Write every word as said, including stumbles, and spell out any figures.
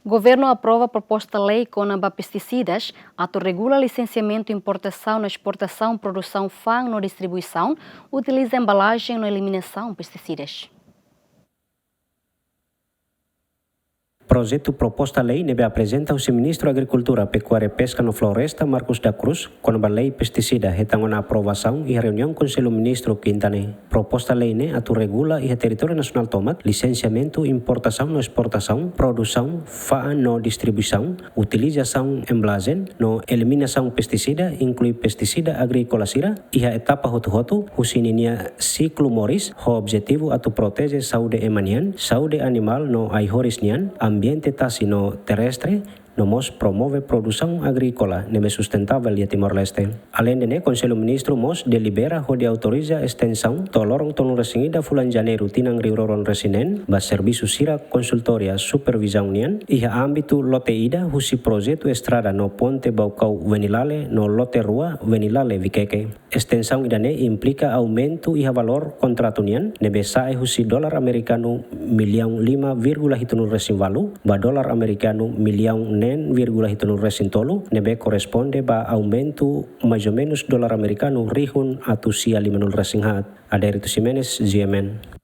Governu aprova proposta lei kona-ba pestisidas, atu regula lisensiamentu importasaun no esportasaun, produsaun, fa'an no distribuisaun, utiliza embalajen no eliminasaun pestisidas. Projetu proposta lei ne'ebé aprezenta husi Ministru Agrikultura, Pekuária, Peska no Floresta, Marcos da Cruz, kona-ba lei pestisida hetan ona aprovasaun iha reuniaun Konsellu Ministru kinta ne'e. Proposta lei ne'e atu regula iha territóriu nasionál tomak lisensiamentu importasaun no esportasaun, produsaun, fa'an no distribuisaun, utilizasaun embalajen no eliminasaun pestisida, inklui pestisida agríkola sira, iha etapa hotu-hotu husi ninia siklu moris, ho objetivu atu proteje saúde ema nian, saúde animál no ai-horis nian, ambiente tasi no terrestre, no mós promove produsaun agríkola ne'ebé sustentavel iha Timor-Leste. Aleinde ne'e, Konsellu Ministru mós delibera hodi autoriza estensaun to'o loron tolunulu-resin-ida fulan Janeiru tinan rihun rua-ruanulu-resin-neen ba servisu sira konsultória supervizaun nian iha ámbitu lote ida husi projetu estrada no ponte Baucau-Venilale no lote rua Venilale-Viqueque. Estensaun ida-ne'e implika aumentu iha valór kontratu nian, ne'ebé sa'e husi dolar amerikanu millaun lima vírgula hitunulu-resin-ualu ba dolar amerikanu millaun neen vírgula hitunulu-resin-tolu, ne'ebé korresponde ba aumentu mais ou menus dolar amerikanu rihun atus sia limanulu-resin-haat. Adérito Ximenes, G M N.